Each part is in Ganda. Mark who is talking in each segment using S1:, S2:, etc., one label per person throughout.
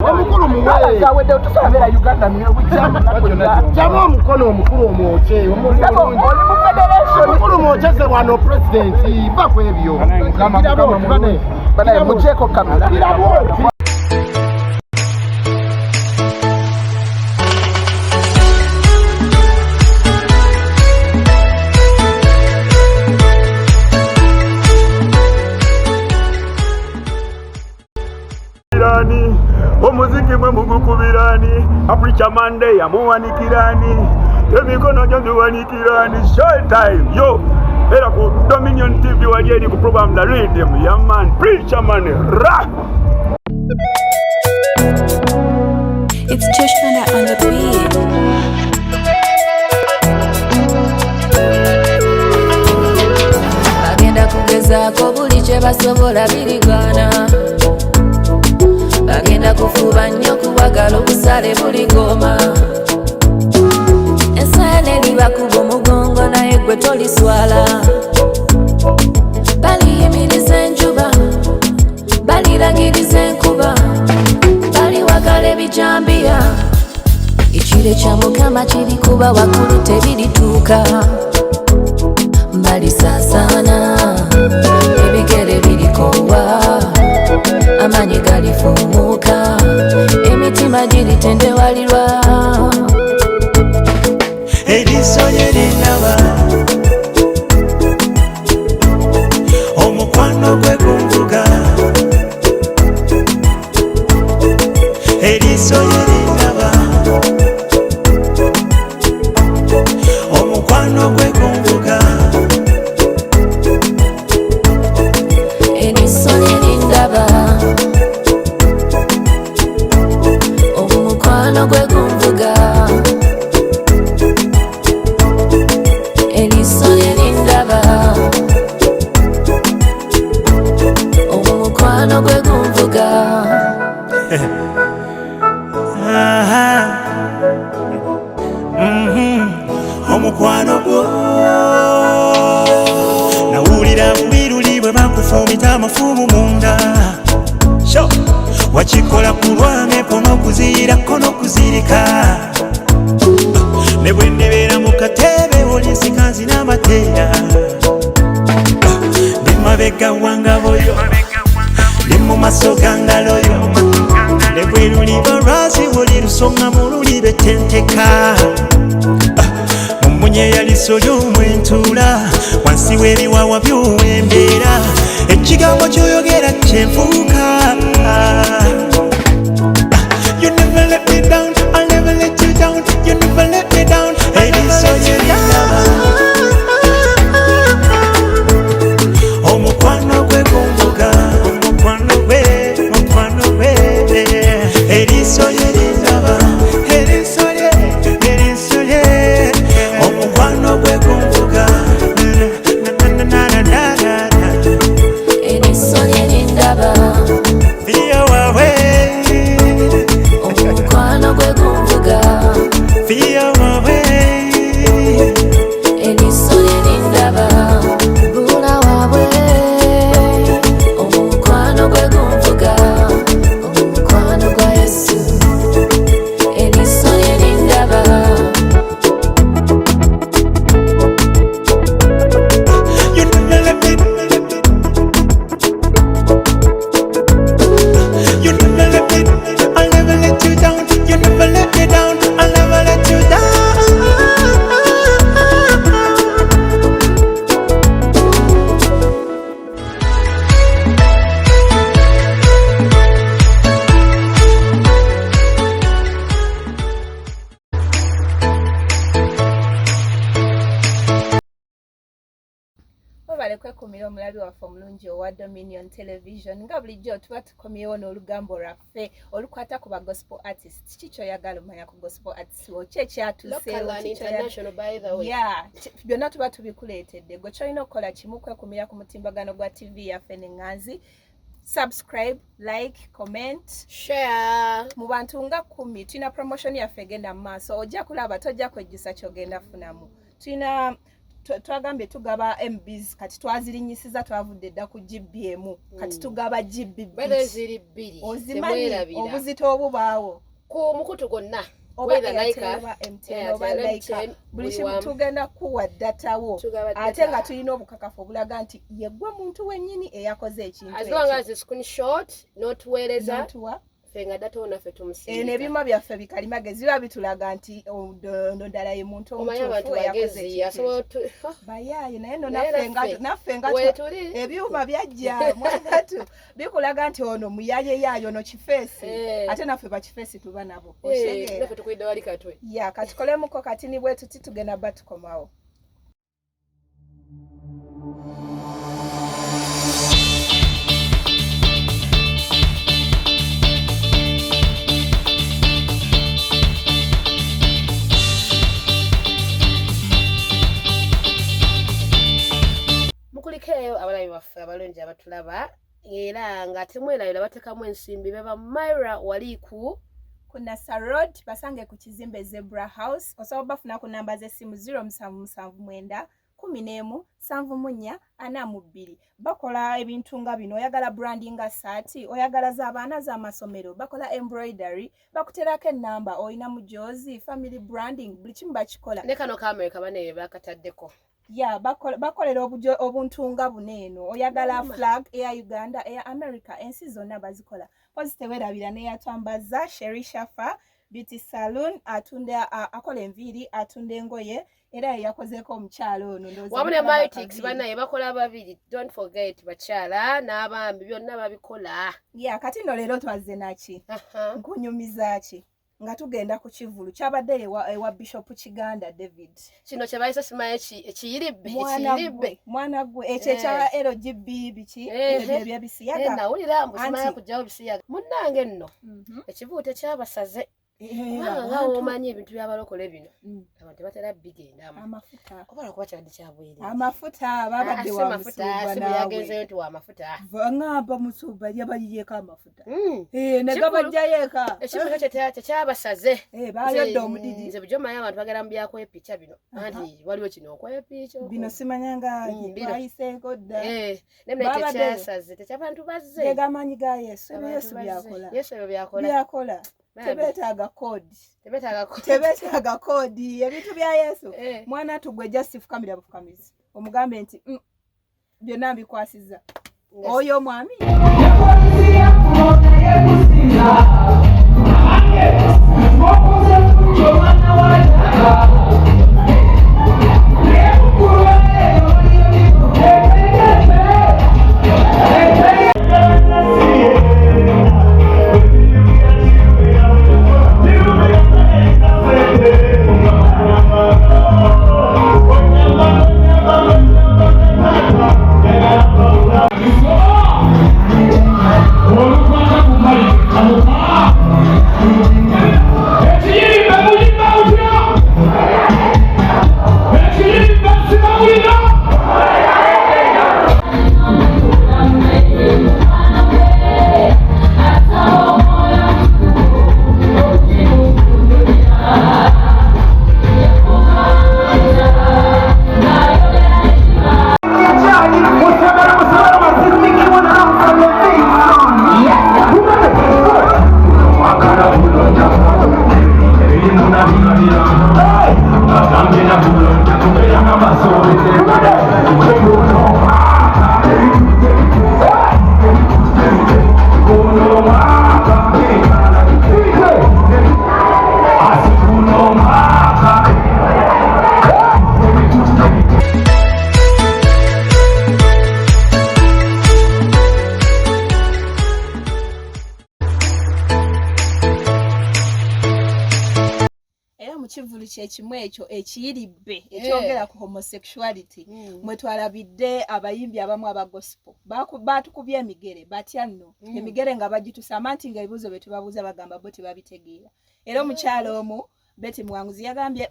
S1: Omukulu muwe.
S2: Zawedde tusobola Uganda.
S1: Jamu omukono, omukulu omwokye.
S2: Oli mu federation.
S1: Omukulu mwokyeze wano, pulezidenti, va ku ebyo.
S2: Banaye, mugyeko kamera.
S3: Ani omuziki mwe mugukubirani? Africa Monday yamuwanikirani? Emikono gyo giwanikirani? Showtime yo era ku Dominion TV, wali eri ku program The Rhythm ya man Preacher Man ra.
S4: It's Josh Panda on the beat.
S5: Bagenda kugezaako buli kye basobola, birigaana. Bagenda kufuba nnyo kuwagala obusale buli ngoma. Ensaana eribakuba omugongo, naye gwe toliswala. Baliyimiriza enjuba, baliragiriza enkuba, baliwagala ebijambiya. Ekiro kya Mukama kirikuba waggulu, tebirituuka. Balisaasaana, ebigere birikowa, amaanyi galifuumuuka, emitima giritendewalirwa.
S6: Eriiso lye lindaba, omukwano gwe gunvuga. Eriiso lye lindaba, omukwano gwe gunvuga.
S5: Eriiso lye lindaba, omukwano gwe gunvuga. Eriiso lye lindaba, omukwano gwe gunvuga.
S6: Aha. Omukwano gwo nawulira bubi luli bwe bakufumita amafumu munda. Sho! Wakikola ku lwange n'okuziyirako n'okuzirika, ne bwe nnebeera mu katebe olinsika nzina amateera. Ndi mabega wangaboyo, ndi mu maaso gangaloyo, ne bwe luliba lwazi woli lusonga mu luli betenteka. Mumunye yaliso ly'omwentuula wansi w'ebiwawa by'owembeera, ekigambo ky'oyogera kyenfuuka. You never let me down, I'll never let you down. You never let me down. Eriiso lye lindaba, omukwano gwe gunvuga, omukwano gwe, mukwano gwe. Eriiso lye lindaba, eriiso lye, eriiso lye, omukwano gwe gunvuga. Na, na, na, na, na, na, na.
S5: Eriiso lye lindaba,
S6: Feel my way,
S5: omukwano gwe gunvuga.
S6: Feel my way.
S5: Eriiso lye lindaba, bula waabwe, omukwano gwe gunvuga, omukwano gwa Yesu. Eriiso lye lindaba.
S6: You never let me. You never let me. I'll never let you down. You never let me down. I'll never let you down.
S7: Webale kwekumira, omulabi waffe omulungi owa Dominion Television. Nga bulijjo tuba tukomyewo n'olugambo lwaffe olukwata ku ba gospel artist. Kiki kyoyagala omanya ku gospel artist wo? Ki ekyatuuseewo?
S8: Local and international, by the way.
S7: Yeah, byonna tuba tubikuleetedde. Gwe kyolina okukola kimu, kwekumira ku mutimbagano gwa TV yaffe neŋŋanzi, subscribe, like, comment,
S8: share.
S7: Mu bantu nga 10 tulina promotion yaffe egenda mu maaso, ojja kulaba, tojja kwejjusa kyogenda funamu. Tulina Twagambye tugaba MBs, kati twazirinyisiza, twavudde dda ku GB emu, kati tugaba GB
S8: Bale ziri bbiri.
S7: Ozimanyi
S8: Temwerabira.
S7: obuzito obubaawo
S8: Ku mukutu gwonna.
S7: Oba
S8: Whether
S7: Airtel
S8: Laika,
S7: oba MTN
S8: Airtel,
S7: oba Laika,
S8: MTN,
S7: buli
S8: buli
S7: kimu
S8: wamu.
S7: tugenda kuwa datawo,
S8: Tugaba data.
S7: ate nga tulina obukakafu obulaga nti yeggwe muntu wennyini eyakoze ekintu
S8: As long
S7: ekyo.
S8: as screenshot n'otuweereza,
S7: N'otuwa.
S8: ffe nga data naffe
S7: Eno
S8: tumusindika.
S7: ebyuma byaffe bikalimagezi biba bitulaga nti ono ddala ye muntu
S8: Omanyi abantu
S7: omutuufu eyakoze
S8: bagezi,
S7: ekintu
S8: asobola
S7: ekyo. Bayaaye naye no
S8: Naye
S7: naffe nga
S8: naffe,
S7: naffe nga
S8: weetuli.
S7: Ebyuma byajja mwanatu bikulaga nti ono muyaye yaayo, ono kifeesi, ate naffe bakifeesi tuba nabo. Otegeera?
S8: Naffe tukuyidde wali katwe.
S7: Ya, katukolemuko katini bwe tuti, tugenda ba tukomawo.
S8: Mukulikeeyo abalabi baffe abalungi abatulaba, era nga temwerabira bateekamu ensimbi beba Myra wali
S7: ku Nasa Road, basange ku kizimbe Zebra House. Osobola bafuna ku namba z'essimu 0779 11 74 42. Bakola ebintu nga bino: oyagala branding nga saati, oyagala z'abaana z'amasomero, bakola embroidery, bakuterako ennamba, olina mujozi, family branding, buli kimu bakikola.
S8: Ne kano ka America bane bakataddeko.
S7: Ya, bakolera obuntu nga buno eno, oyagala flag eya Uganda, eya America, ensi zonna bazikola. Pozi tewerabira neyatwambaza, Sheri Shafa Beauty Saloon, atunda akola enviiri, atunda engoye, era ye yakozeeko omukyalo ono, ndowooza
S8: Wamu ne
S7: mulaba
S8: Mytix
S7: akaviiri.
S8: Banaye bakola babiri, don't forget, bakyala n'abambi byonna babikola.
S7: Ya, kati nno leero twazze naki nkunyumiza ki nga tugenda ku kivulu kyabadde ewa Bishop Kiganda David.
S8: Kino kye bayise simanyi ekiyiribbe.
S7: Mwana
S8: Ekiyiribbe.
S7: gwe, mwana gwe, ekyo ekya LGB biki, ebyo ebyebisiyaga.
S8: Nawulira mbu simanya
S7: Anti-
S8: kugyawo bisiyaga. Munnange nno ekivuuto tekyabasaze, kubanga nga
S7: abantu.
S8: womanyi ebintu by'abalokole bino, abantu tebatera bigendamu.
S7: Amafuta.
S8: Oba lwakuba kyabadde kyabwereere.
S7: Amafuta babadde
S8: Ah, si
S7: wa
S8: mafuta,
S7: musumba
S8: si bwe
S7: naawe.
S8: yagenzeyo nti wa mafuta.
S7: Ŋŋamba musumba yabaliyeko amafuta. Ne
S8: Kikulu.
S7: gabajjayo eka.
S8: Ekivuuto tekyabasaze.
S7: Bayodde omudidi.
S8: Nze bulijjo mmanyi abantu bagenda mu byakwepicha bino, anti waliwo kino okwepicha okwo.
S7: Bino simanyanga
S8: Bino.
S7: twayiseeko dda.
S8: Naye naye
S7: Babaddeyo.
S8: tekyasaze, tekyabantu bazze.
S7: Ge gamaanyi ga Yesu, ebyo
S8: Abantu
S7: Yesu
S8: bazze.
S7: byakola.
S8: Yesu ebyo byakola.
S7: Byakola.
S8: Bambi.
S7: Tebeetaaga koodi.
S8: Tebeetaaga koodi.
S7: Tebeetaaga koodi, ebintu bya Yesu. Mwana tugwe, just fukamira bufukamizi omugambe nti byonna mbikwasiza oyo omwami. Era mu kivulu kyekimu ekyo ekiyiribbe ekyogera ku homosexuality, mwe twalabidde abayimbi abamu aba gospel baatukubye emigere batya nno, emigere nga bagitusama nti nga ebibuuzo bye tubabuuza bagamba bo tebabitegeera. Era omukyalo omu Betty Muwanguzi yagambye,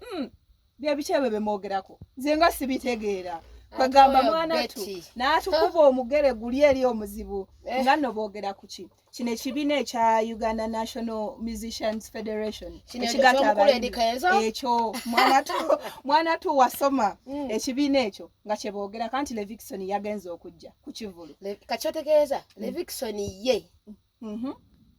S7: bye biki ebyo bye mwogerako, nze nga sibitegeera. Kwegamba mwana tu n'atukuba omugere guli eri omuzibu
S8: Eh.
S7: nga nno boogera ku ki kino ekibiina ekya Uganda National Musicians Federation
S8: Kino
S7: ekigatta
S8: eky'omukulu
S7: abayimbi.
S8: Eddy Kenzo?
S7: Ekyo mwana tu wasoma
S8: Mm.
S7: ekibiina ekyo nga kyeboogera kanti Levixone yagenze okujja ku kivulu.
S8: Kakyotegeeza Levixone ye
S7: Mhm.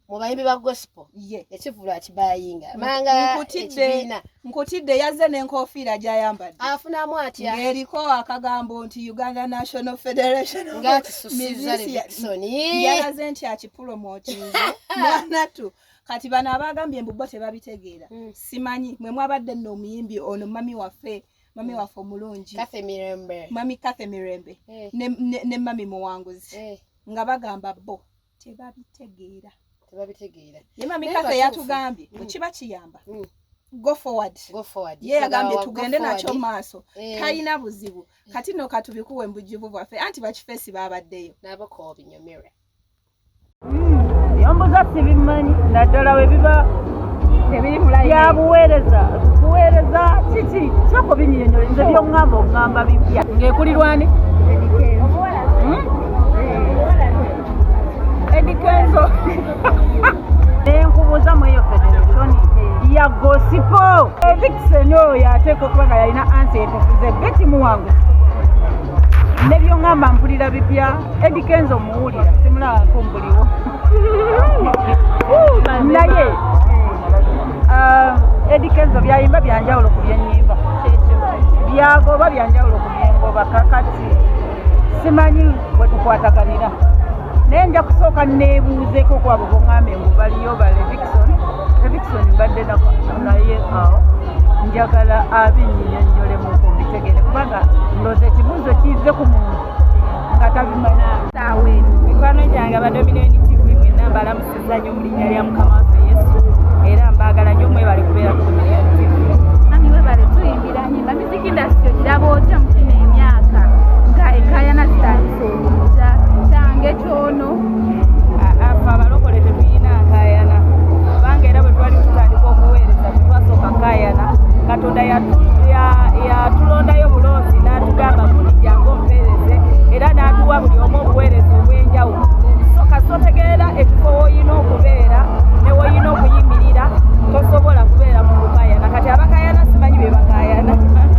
S8: mu bayimbi ba gospel
S7: ye
S8: ekivulu akibayinga manga ekibiina
S7: Nkutidde yazze n'enkofiira gy'ayambadde
S8: afunamu atya
S7: ng'eriko akagambo nti Uganda National Federation of
S8: Ng'akisusiza
S7: Musicians.
S8: Levixone.
S7: Yalaze nti akipromotinze mwanatu. Kati bano abagambye mbu bo tebabitegeera simanyi mwe mwabadde nno omuyimbi ono mami waffe mami waffe omulungi
S8: Kathy Mirembe.
S7: Mami Kathy Mirembe
S8: Eh.
S7: ne mami Muwanguzi
S8: Eh.
S7: nga bagamba bo tebabitegeera.
S8: Tebabitegeera.
S7: Ye mami
S8: Naye
S7: Kathy
S8: batuufu.
S7: yatugambye bwe kiba kiyamba go forward.
S8: Go forward.
S7: Ye yagambye
S8: Go
S7: tugende
S8: forward.
S7: nakyo maaso
S8: Eh.
S7: talina buzibu. Kati nno katubikuwe embujjuvu bwaffe anti bakifeesi baabaddeyo
S8: nabo koobinyomere.
S9: Byombuza sibimanyi naddala bwe biba byabuweereza kuweereza kiki sooka obinyonyole nze byoŋŋamba oŋŋamba bipya ng'ekulirwani Eddy Kenzo nenkubuuza mu eyo federation ya gospel Levixone oyo ateeka okuba nga yalina ansi etufuze Betty Muwanguzi ne byoŋŋamba mpulira bipya. Eddy Kenzo muwulira simulabako mbuliwo naye Eddy Kenzo byayimba byanjawulo ku byennyimba byagoba byanjawulo ku byengoba. Kakati simanyi bwe tukwataganira naye nja kusooka neebuuzeeko kwabo boŋŋambe mbu baliyo ba Levixone. Levixone mbadde naye awo njagala abinnyonnyolemuko mbitegere kubanga ndowooza ekibuuzo kize ku muntu nga tabimanyi.
S10: Saawa eno mikwano gyange aba Dominion TV mwenna mbalamusiza nnyo mu linnya lya Mukama waffe Yesu era mbaagala nnyo mwebale kubeera ku Dominion TV.
S11: Mami webale tuyimbira nyimba music industry ogiraba otya mu kino emyaka nga enkaayana zitandise okujja kyange kyono?
S10: Afe abalokole tetuyina nkaayana kubanga era bwe twali tutandika okuweereza tetwasooka nkaayana. Katonda yatulondayo bulonzi n'atugamba buli jangu ompeereze era n'atuwa buli omu obuweereza obw'enjawulo. So kasita otegeera ekifo w'olina okubeera ne w'olina okuyimirira tosobola kubeera mu kukaayana. Kati abakaayana simanyi bye bakaayana.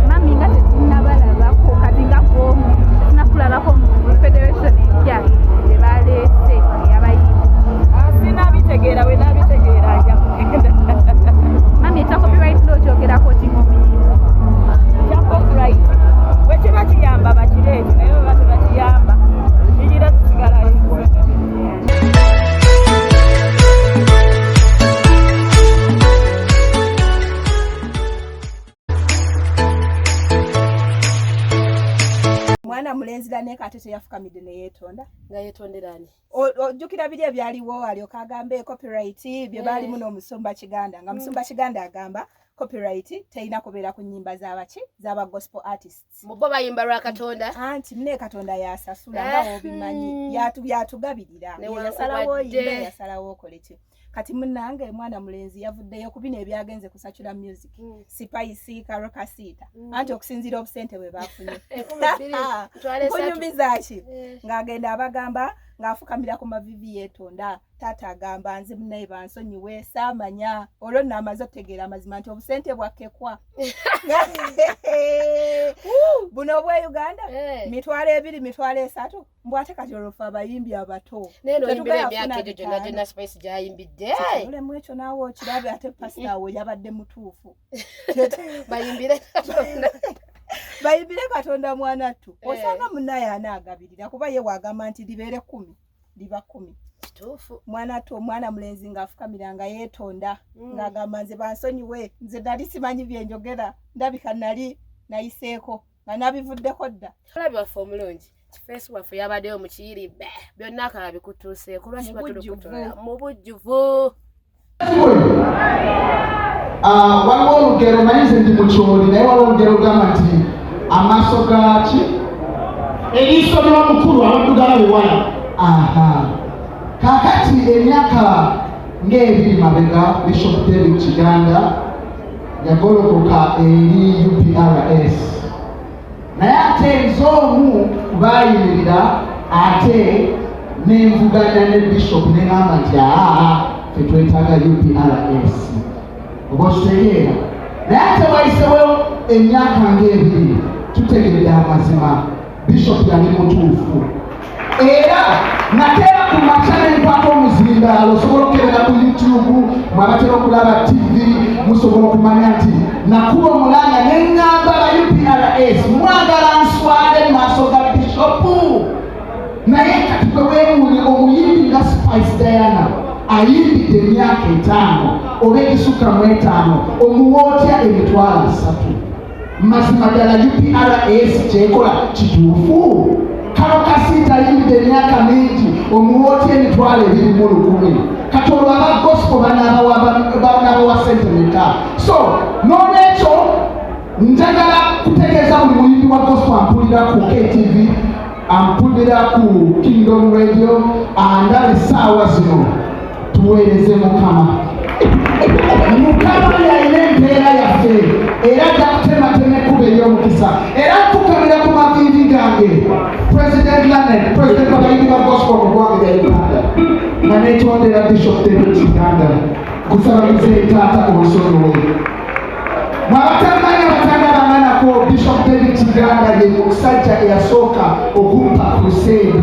S11: Mami nga tetunnabalabako kati nga gwomu tetunnakulabako mu federation empya gye baleese eyabayimbi.
S10: Sinabitegeera bwe nabitegeera nja kugenda.
S11: Mami ekya copyright law kyogerako ki ng'omuyimbi?
S10: Kya copyright bwe kiba kiyamba bakireete naye bwe ba tebakiyamba kigira tusigalayo.
S7: Mwana mulenzi Laneeka ate teyafukamidde ne yeetonda.
S8: Nga yeetondera ani?
S7: Ojjukira biri ebyaliwo alyoka agambe copyright bye baalimu n'omusumba Kiganda nga musumba Kiganda agamba copyright terina kubeera ku nnyimba z'abaki z'aba gospel artists.
S8: Mu bo bayimba lwa Katonda.
S7: Anti mune Katonda yasasula nga wobimanyi yatugabirira
S8: Ne
S7: Ye yasalawo
S8: wankubadde.
S7: oyimbe yasalawo okole ki. Kati munnange mwana mulenzi yavuddeyo ku bino ebyagenze ku Secular Music Spice Karokasiita anti okusinziira obusente bwe baafunye
S8: 2000, 30,000.
S7: Nkunyumiza ki
S8: Eh.
S7: ng'agenda abagamba ng'afukamira ku mavivi yeetonda taata agamba nze munnaye bansonyiwe saamanya olwo nno amaze okutegeera amazima nti obusente bwakkekwa buno obwe Uganda 20,000 30,000 mbw ate kati olwo ffe abayimbi abato
S8: Naye n'oyimbira
S7: Tetugaya
S8: emyaka
S7: funa
S8: egyo gyonna
S7: 500.
S8: gyonna Spice gy'ayimbidde.
S7: Olemu ekyo naawe okirabe ate pasita we yabadde mutuufu.
S8: Bayimbire Katonda.
S7: Bayimbire Katonda mwana ttu.
S8: Eh.
S7: Osanga munnaye anaagabirira kuba ye waagamba nti libeere 10 liba 10.
S8: Kituufu.
S7: Mwana ttu omwana mulenzi ng'afukamira nga yeetonda ng'agamba nze bansonyiwe nze nali simanyi bye njogera ndabika nali nayiseeko nga nabivuddeko dda.
S8: Omulabi waffe omulungi Kifeesi waffe yabaddeyo mu kiyiri be byonna akaba bikutuuseeko lwaki
S7: Mu bujjuvu.
S8: batulukutola mu bujjuvu.
S12: Waliwo olugero manyi nze ndi mukyoli naye waliwo olugero olugamba nti amaaso gaki
S1: Eriiso ly'omukulu abaddugala bewala.
S12: Aha, kaakati emyaka ng'ebiri mabega Bishop David Kiganda yagolokoka eri UPRS Naye ate nze omu kubayimirira ate nenvuganya ne bishop neŋamba nti aa ffe twetaaga UPRS oba okitegeera. Naye ate wayisewo emyaka ng'ebiri tutegeredde amazima, bishop yali mutuufu. Era nateera ku makya nenkwata omuzindaalo, osobola okukebera ku YouTube, mwabatera okulaba TV, musobola okumanya nti nakuba omulanga neŋŋamba ba UPRS mwagala nswale mu maaso ga bishopu. Naye kati gwe weewuunya omuyimbi nga Spice Diana ayimbidde emyaka 5 oba egisukka mu 5 omuwa otya 30,000? Mazima ddala UPRS kyekola kituufu? Kano Kasiita ayimbidde emyaka mingi omuwa otya 20,000? Kati olwo aba gospel banaabawa ssente meka? So n'olwekyo njagala kutegeeza buli muyimbi wa gospel ampulira ku KTV, ampulira ku Kingdom Radio, andaba essaawa zino, tuweereze Mukama. Mukama yalina empeera yaffe era ajja kutematema ekkubo ery'omukisa. Era nfukamira ku maviivi gange President Lanet, President w'abayimbi ba gospel mu ggwanga lya Uganda, nga neetondera Bishop David Kiganda, kusaba muzeeyi taata onsonyiwe. Mwabatamanyi abatandabanganako, Bishop David Kiganda ye musajja eyasooka okumpa crusade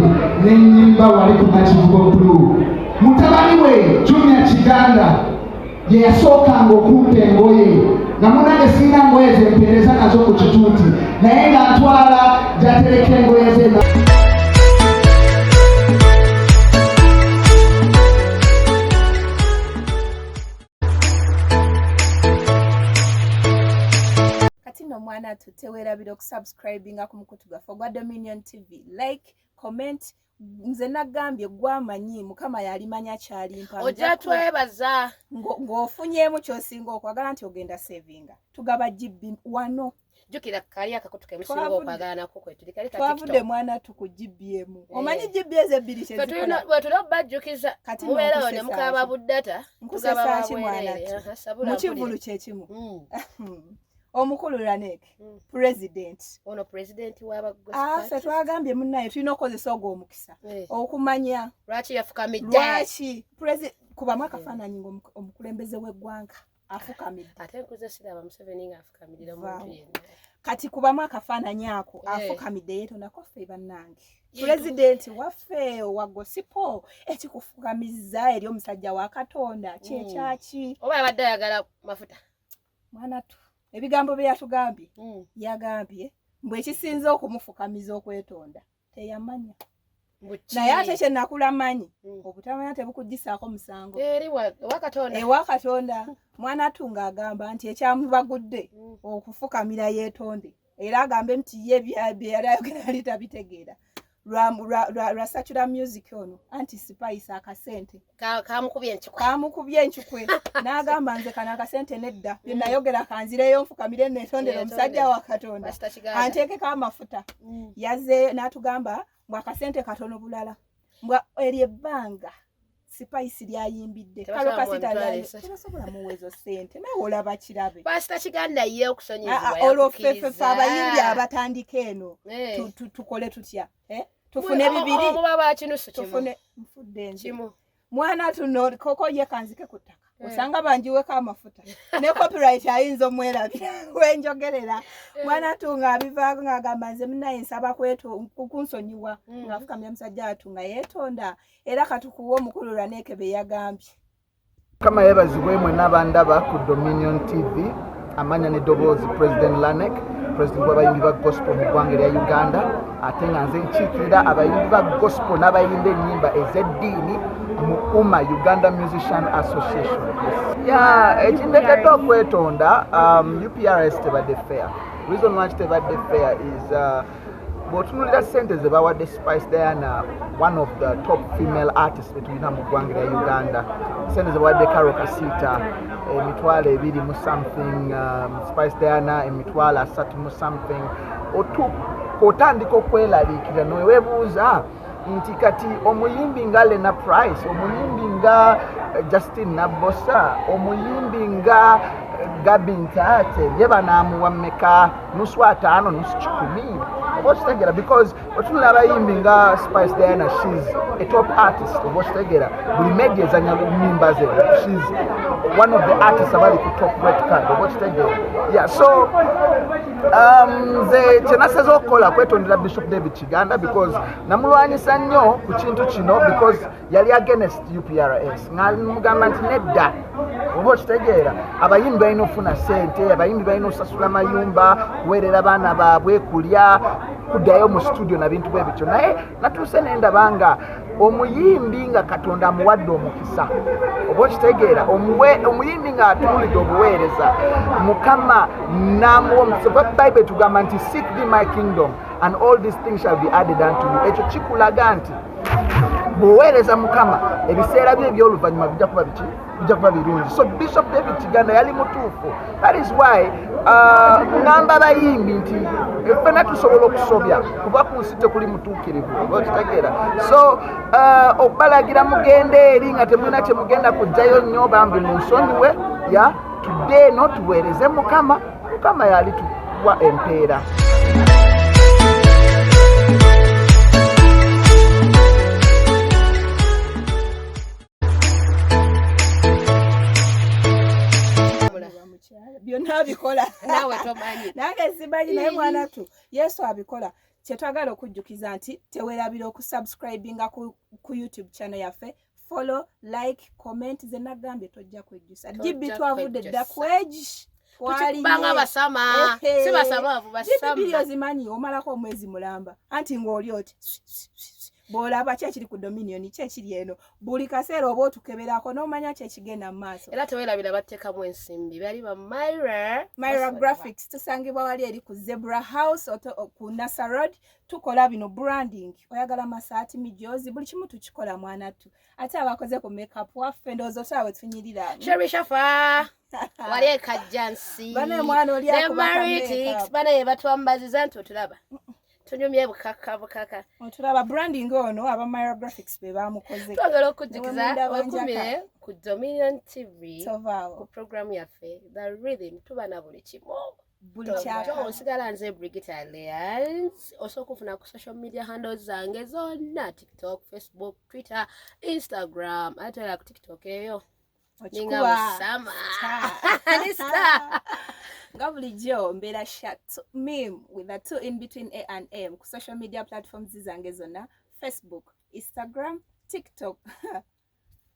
S12: n'ennyimba wali ku Nakivubo Blue. Mutabani we Junior Kiganda ye yasookanga okumpa engoye, nga munange sirina ngoye zempeereza nazo ku kituuti, naye nga ntwala gy'atereka engoye ze.
S7: Kati nno mwana tuteweerabira okusubscribinga ku mukutu gwaffe ogwa Dominion TV, like, comment. Nze nagambye gwamanyi Mukama yalimanya kyalimpa.
S8: Ojja twebaza
S7: ng'ofunyeemu ky'osinga okwagala nti ogenda savinga. Tugaba GB wano.
S8: Jjukira kali akakutu ke musinga okwagala nako kwe tuli kali ka
S7: Twavudde
S8: TikTok.
S7: mwana tu ku GBM. Omanyi GB ezo ebbiri kye
S8: Ffe
S7: zikola.
S8: tulina bwe tulina obbajjukiza
S7: Kati
S8: mubeerawo
S7: nno
S8: ne mukaba buddata
S7: Nkusesa
S8: tugaba
S7: ki mwana
S8: bwereere.
S7: tu?
S8: Aha, sabula
S7: Mu kivvulu
S8: mpulire.
S7: kye kimu. Omukulu Lanek, president.
S8: Ono president w'aba gospel
S7: Ffe
S8: artist.
S7: twagambye munnaye tulina okukozesa ogwo omukisa okumanya
S8: lwaki yafukamidde.
S7: Lwaki kubamu akafaananyi ng'omukulembeze w'eggwanga afukamidde.
S8: Ate nkuze siraba Museveni ng'afukamirira omuntu yenna.
S7: Kati kubamu akafaananyi ako afukamidde yeetondako ffe bannange. Pulezidenti waffe owa gospel ekikufukamizza eri omusajja wa Katonda kyekyaki?
S8: Oba yabadde ayagala mafuta.
S7: Mwana tu ebigambo bye yatugambye, yagambye mbu ekisinze okumufukamiza okwetonda teyamanya. Naye ate kye nakula manyi obutamanya tebukugisaako musango.
S8: Eri ewa Katonda.
S7: Ewa Katonda. Mwana tu ng'agamba nti ekyamubagudde okufukamira yeetonde, era agambe nti ye bye yali ayogera yali tabitegeera. Lwa Satura Music ono anti Spice akasente
S8: kamukubye enkikwe.
S7: Kamukubye enkikwe n'agamba nze kano akasente nedda bye nayogera kanzireyo nfukamire neetondere omusajja wa Katonda
S8: Pastor Kiganda.
S7: anteekeko amafuta. Yazze n'atugamba mbu akasente katono bulala, mbw eryo ebbanga Spice lyayimbidde
S8: Tebasobola
S7: Kalo
S8: muwa
S7: Kasita
S8: mitwalo
S7: lyayi-
S8: esatu.
S7: tebasobola muwa ezo ssente nawe olaba kirabe.
S8: Pastor Kiganda ye okusonyiyizibwa
S7: Olwo ffe ffe
S8: yakukkiriza.
S7: abayimbi abatandika eno tukole tutya? Tufune bibiri.
S8: Omuba ba kinusu kimu.
S7: Tufune nfudde nze.
S8: Kimu.
S7: Mwana tuno koko ye kanzike ku ttaka. Osanga banjiweko amafuta. Ne copyright ayinza omwerabira wenjogerera. Mwana tu ng'abivaako ng'agamba nze munnaye nsaba kunsonyiwa. Ng'afukamira musajja watu nga yeetonda. Era katukuwe omukulu Lanek bye yagambye.
S13: Mukama yeebazibwe mwenna abandaba ku Dominion TV, amanya n'eddoboozi President Lanek, President w'abayimbi ba gospel mu ggwanga erya Uganda, ate nga nze nkiikirira abayimbi ba gospel n'abayimba ennyimba ez'eddiini mu UMA, Uganda Musician Association. Yeah, ekindeetedde okwetonda, UPRS tebadde fair. Reason lwaki tebadde fair is bw'otunuulira ssente ze bawadde Spice Diana, one of the top female artists be tulina mu ggwanga erya Uganda, ssente ze bawadde Karole Kasita 20,000 mu something, Spice Diana 30,000 mu something, otandika okweraliikirira neweebuuza nti kati omuyimbi nga Lena Price, omuyimbi nga Justin Nabosa, omuyimbi nga Gabi Ntaate ye banaamuwa mmeka? 550, 100,000, oba okitegeera? Because otunula abayimbi nga Spice Diana, she's a top artist, oba okitegeera? Buli media ezanya nyimba ze. She's one of the artists abali ku top rate card, oba okitegeera? Yeah, so nze kyenasaze okukola kwetondera Bishop David Kiganda, because namulwanyisa nnyo ku kintu kino, because yali against UPRS, nga mugamba nti nedda, oba okitegeera, abayimbi balina okufuna ssente, abayimbi balina okusasula mayumba, kuweerera baana baabwe, kulya, kuddayo mu studio na bintu bwe bityo. Naye natuuse nendaba nga omuyimbi nga Katonda amuwadde omukisa, oba okitegeera, omuyimbi nga atuulidde obuweereza, Mukama n'amuwa omukisa, kuba Bayibuli tugamba nti, "Seek thee my kingdom and all these things shall be added unto you." Ekyo kikulaga nti bw'oweereza Mukama, ebiseera bye ebyoluvannyuma bijja kuba biki? Bijja kuba birungi. So Bishop David Kiganda yali mutuufu. That is why ŋŋamba abayimbi nti ffena tusobola okusobya, kuba ku nsi tekuli mutuukirivu, oba okitegeera? So okubalagira mugende eri nga temulina kyemugenda kujjayo nnyo, bambi munsonyiwe. Ya tudde eno tuweereze Mukama. Mukama yali tuwa empeera.
S7: Byonna abikola.
S8: Naawe tomanyi.
S7: Nange simanyi, naye mwanatu Yesu abikola. Kyetwagala okujjukiza nti tewerabira okusubscribinga ku YouTube channel yaffe, follow, like, comment. Ze nagambye tojja kwejjusa.
S8: Tojja
S7: Gibi twavudde dda
S8: kwejjusa.
S7: Kweji.
S8: Tukikubanga basama, si basamaavu, basama.
S7: Ozimanyi omalako omwezi mulamba, anti ng'oli oti bw'olaba ki ekiri ku Dominion, ki ekiri eno, buli kaseera oba otukeberako n'omanya ki ekigenda mu maaso.
S8: Era tewerabira bateekamu ensimbi, bali ba Myra.
S7: Myra Graphics, tusangibwa wali eri ku Zebra House ku Nasa Road. Tukola bino branding, oyagala masaati, mijozi, buli kimu tukikola mwanattu. Ate abakoze ku makeup waffe, ndowooza otaawe tunyirira.
S8: Sherry Shafa wali ekajjansi.
S7: Bane mwana oli
S8: ne
S7: akuba ka
S8: Maritix
S7: makeup.
S8: Bane batwambaziza nti otulaba tunyumye bukaka bukaka.
S7: Otulaba branding ono aba Myra Graphics be bamukoze.
S8: Twagala okujjukiza
S7: Nemunda
S8: wekumire ku Dominion TV
S7: Tovaawo.
S8: ku programu yaffe The Rhythm, tuba na buli kimu.
S7: Buli kyaka.
S8: Osigala nze Brigit Alliance. Osobola okufuna ku social media handles zange zonna, TikTok, Facebook, Twitter, Instagram. Ate era ku TikTok eyo ninga
S7: Okikuba.
S8: Busama ni star.
S7: Nga bulijjo mbeera Shat Mim with a two in between A and M ku social media platforms zange zonna, Facebook, Instagram, TikTok.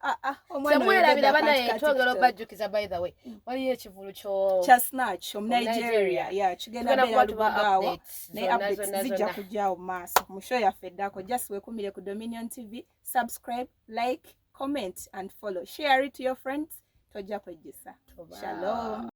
S7: Ah, ah, omwana
S8: Temwerabira
S7: oyogedde
S8: banaye,
S7: akantu ka
S8: twongera
S7: TikTok.
S8: obajjukiza, by the way, waliyo ekivulu kyo
S7: Kya Snatch omunigeria.
S8: Omunigeria.
S7: Yeah, kigenda
S8: Tugenda
S7: beera
S8: kuba tuba
S7: Lubugaawa,
S8: updates
S7: naye
S8: zonna,
S7: updates
S8: zonna,
S7: zijja
S8: zonna.
S7: kujjawo mu maaso mu show yaffe eddako. Just wekumire ku Dominion TV, subscribe, like, comment and follow, share it to your friends. Tojja kwejjusa. Shalom.